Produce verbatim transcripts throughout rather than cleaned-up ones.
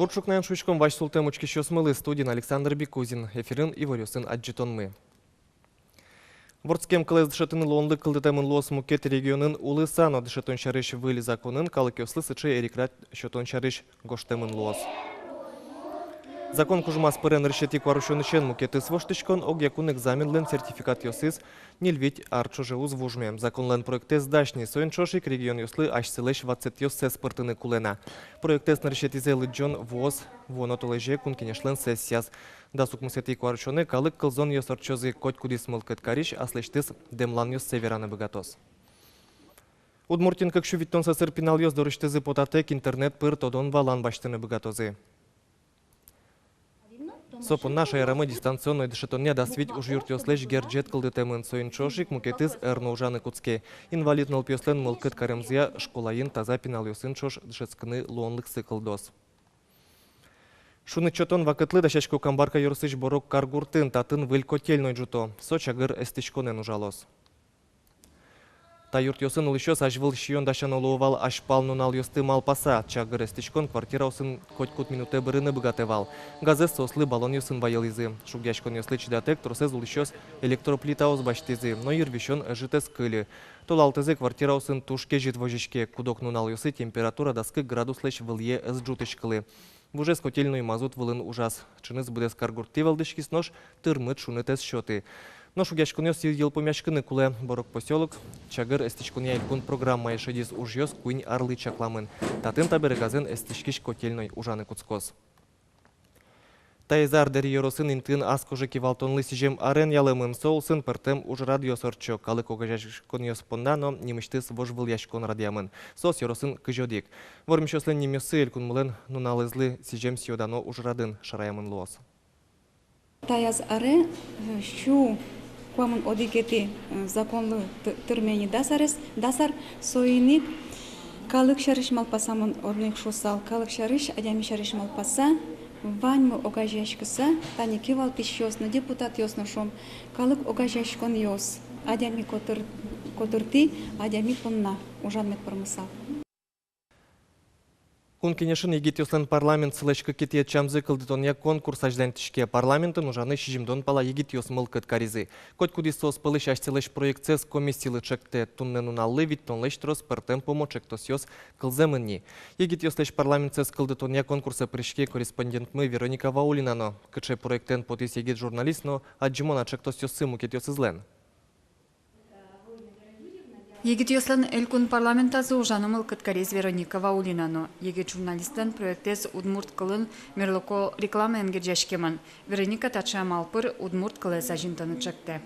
Бур ӵукнаен шуиськом вазь султэм учкисьёсмылы. Студиын Александр Бекузин. Эфирын иворъёсын адӟытонмы. Вордскем кылэз дышетыны луонлык кылдытэмын луоз мукет регионын улыса но. Дышетон сярысь выль законын калыкъёслы сыӵе эрикрад сётон сярысь гожтэмын луоз. Закон кужмаз пыре нырысетӥ куарусёнысен. Мукетыз воштӥськон — огъякун экзаменлэн сертификатъёсыз ньыль-вить ар ӵоже уз вужме. Законлэн проектэз дась ни, соин ӵош ик регионъёслы асьсэлэсь ватсэтъёссэс пыртыны кулэ на. Проектэз нырысетӥзэ лыдӟон вуоз вуоно толэзе Кун Кенешлэн сессияз. Дас укмысэтӥ куарусёнэ калык кылзонъёс ортчозы, котькудӥз мылкыд карись аслэсьтыз дэмланъёссэ вераны быгатоз. Удмуртиын кык сю витьтон сӧсыр пиналъёс дорысьтызы потатэк интернет пыр тодон-валан басьтыны быгатозы. Со понна шаерамы дистанционной дышетонъя дас вить ужъюртъёслэсь герӟет кылдытэмын, соин ӵош ик мукетыз ӧр но ужаны кутске. Инвалид нылпиослэн мылкыд каремзыя школаын таза пиналъёсын ӵош дышетскыны луонлыксы кылдоз. Шуныт сётон вакытлы дасясько Камбарка ёросысь Борок каргуртын. Татын выль котельной ӝуто. Со чагыр эстӥськонэн ужалоз. Та юртъёсын улӥсьёс азьвыл сиён дасяно луо вал азьпал нуналъёсты малпаса. Чагыр эстӥськон квартираосын котькуд минутэ бырыны быгатэ вал. Газэз соослы баллонъёсын вайылӥзы. Шугъяськонъёслы чидатэк тросэз улӥсьёс электроплитаос басьтӥзы, но йырвисён ӧжыт ӧз кыльы. Толалтӥзэ квартираосын туж кезьыт возиське. Куд-ог нуналъёсы температура дас кык градуслэсь вылӥе ӧз ӝутӥськылы. Вужез котельной мазут вылын ужаз. Ӵыныз быдэс каргуртты вӧлдӥськиз, нош тырмыт шуныт ӧз сёты. Но шугъяськонъёс йылпумъяськыны кулэ. Борок посёлок чагыр эстӥськонъя элькун программае шедиз. Ужъёс куинь арлы чакламын. Татын табере газэн эстӥськись котельной ужаны кутскоз. Таиз ар Дэри ёросын интыын ас кожа кивалтонлы сӥзем арен ялэмын. Со улсын пӧртэм ужрадъёс ортчо. Калык огазеяськонъёс понна но нимысьтыз вожвылъяськон радъямын. Соос ёросын кызь одӥг. Вормисьёслэн нимъёссы Элькунмылэн нуналызлы сӥзем сӥё-дано ужрадын шараямын луоз. Таяз аре, э, сю куамын одӥгетӥ, э, законлы ты-, тырме ини дас арес, дас ар. Соин ик калык сярысь малпаса, мон одно ик шуысал, калык сярысь, адями сярысь малпаса, ваньмы огазеяськыса, тани кивалтӥсьёс но, депутатъёс но, шуом, калык огазеяськонъёс, адями котыр-, котыртӥ, адями понна ужан мед пӧрмысал. Кун Кенешын егитъёслэн парламентсылэсь кыкетӥ ӧтчамзэ кылдытонъя конкурс азьланьтӥське. Парламентын ужаны сизьымдон пала егитъёс мылкыд каризы. Котькудӥз соос пӧлысь асьсэлэсь проектсэс комиссилы чектэ. Туннэ нуналлы витьтонлэсь трос пӧртэм пумо чектосъёс кылзэмын ни. Егитъёслэсь парламентсэс кылдытонъя конкурсэ пыриське корреспондентмы Вероника Ваулина но. Кыӵе проектэн потӥз егит журналист но адӟымон-а чектосъёссы мукетъёсызлэн? Егитъёслэн Элькун парламентазы ужаны мылкыд кариз Вероника Ваулина но. Егит журналистлэн проектэз удмурт кылын мерлыко рекламаен герӟаськемын. Вероника таӵе амал пыр удмурт кылэз азинтыны чектэ.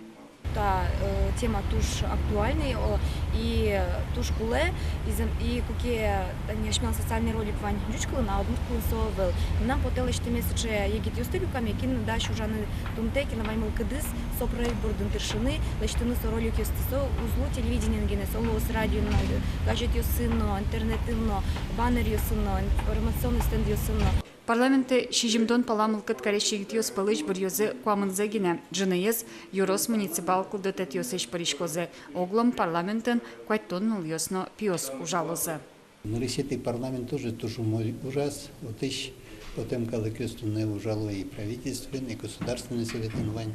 Та, э, тема туж актуальной, о, и туж кулэ, изем-, и куке тани асьмелэн социальный ролик вань ӟуч кылын, а удмурт кылын со ӧвӧл. Мынам потэ лэсьтэме сыӵе егитъёсты люкаме, кин дась ужаны тунтэ, кинлэн вань мылкыдыз со проект бордын тыршыны, лэсьтыны со роликъёсты. Со уз лу телевидениен гинэ, со луоз радиоын но, газетъёсын но, интернетын но, баннеръёсын но, информационный стендъёсын но. Парламентэ сизьымдон пала мылкыд карись егитъёс пӧлысь быръёзы куамынзэ гинэ. Ӝыныез ёрос муниципал кылдытэтъёсысь пыриськозы. Оглом парламентын куатьтон нылъёс но пиос ужалозы. Нырысетӥ парламент тоже туж умой ужаз, отысь потэм калыкъёс туннэ ужало и правительствоын, и Государственный советын вань,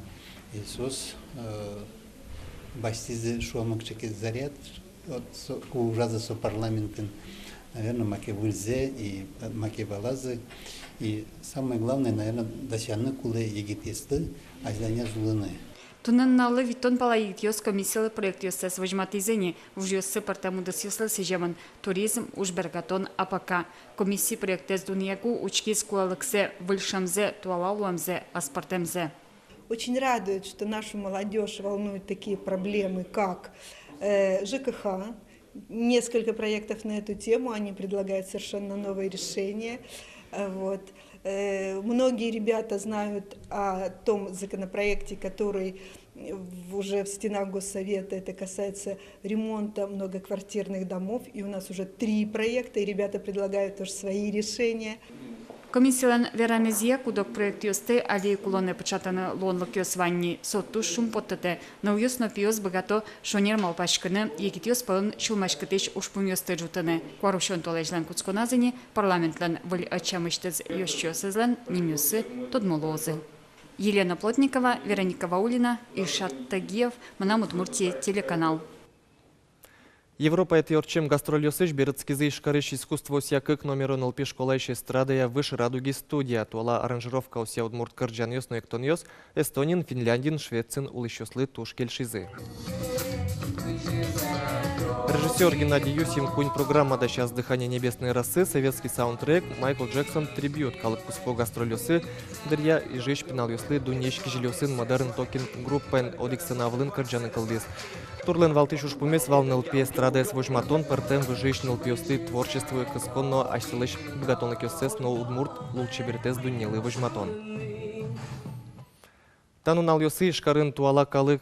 и соос, э, басьтӥзы, шуом, кыӵе ке заряд, вот со, ку ужазы со парламентын, наверно, маке выльзэ и, э, маке валазы, и самое главное, наверно, дасяны кулэ егитъёсты азьланяз улыны. Туннэ нуналлы витьтон пала егитъёс комиссилы проектъёссэс возьматӥзы ни. Ужъёссы пӧртэм удысъёслы сӥземын: туризм, ужбергатон, АПК. Комисси проектэз дунъяку учкиз кулэлыксэ выльшемзэ, туала луэмзэ, аспӧртэмзэ. Очень радует, что нашу молодёжь волнуют такие проблемы, как, э, ЖКХ. Несколько проектов на эту тему, они предлагают совершенно новые решения. Э, вот. Э, многие ребята знают о том законопроекте, который в-, уже в стенах Госсовета. Это касается ремонта многоквартирных домов. И у нас уже три проекта, и ребята предлагают тоже свои решения. Комиссиялэн верамезъя, куд-ог проектъёсты али ик улонэ пыӵатыны луонлыкъёс вань ни. Со туж шумпоттытэ. Нылъёс но пиос быгато шонер малпаськыны, егитъёс пӧлын сюлмаськытӥсь ужпумъёсты ӝутыны. Куарусён толэзьлэн кутсконаз ини парламентлэн выль ӧтчамысьтыз ёзчиосызлэн нимъёссы тодмо луозы. Елена Плотникова, Вероника Ваулина, Ильшат Тагиев, «Мынам Удмуртие» телеканал. Европаетӥ ортчем гастрольёсысь берытскизы Ижкарысь искусствоосъя кык номеро нылпи школаысь эстрадая «Выше радуги» студия. Туала аранжировкаосъя удмурт кырӟанъёс но эктонъёс Эстониын, Финляндиын, Швециын улӥсьёслы туж кельшизы. Режиссёр Геннадий Юсин куинь программа дасяз: «Дыхание небесной росы», советский саундтрек, Майкл Джексон трибьют. Калык куспо гастрольёсы дыръя Ижысь пиналъёслы дуннеысь кизилиосын Modern Talking группаен одӥг сцена вылын кырӟаны кылдӥз. Турлэн валтӥсь ужпумез вал нылпи эстрадаез возьматон, пӧртэм выжыысь нылпиосты творчествое кыскон но асьсэлэсь быгатонлыкъёссэс но удмурт лулчеберетэз дуннелы возьматон. Та нуналъёсы Ижкарын туала калык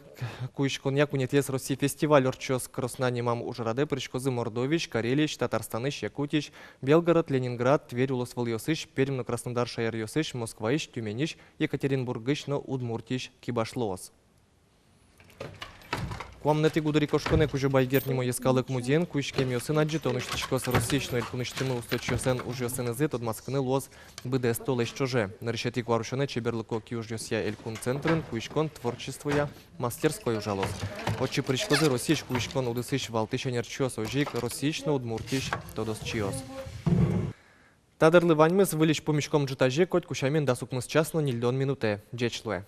куиськонъя куинетӥез Россия фестиваль ортчоз. «Кросна» нимам ужрадэ пыриськозы Мордовиысь, Карелиысь, Татарстанысь, Якутиысь, Белгород, Ленинград, Тверь улосвылъёсысь, Пермь но Краснодар шаеръёсысь, Москваысь, Тюменьысь, Екатеринбургысь но Удмуртиысь кибашлыос. Куамынэтӥ гудырикошконэ Кузебай Герд нимо йӧскалык музейын куиськемъёсын адӟытон усьтӥськоз. Россиысь но элькунысьтымы усточиослэн ужъёсынызы тодматскыны луоз быдэс толэзь ӵоже. Нырысетӥ куарусёнэ чеберлыко киужъёсъя элькун центрын куиськон творчествоя мастерской ужалоз. Отчы пыриськозы Россиысь куиськон удысысь валтӥсь ӧнерчиос, озьы ик Россиысь но Удмуртиысь тодосчиос. Та дырлы ваньмыз. Выльысь пумиськом ӝытазе, котьку сямен, дас укмыс час но ньыльдон минутэ. Ӟеч луэ.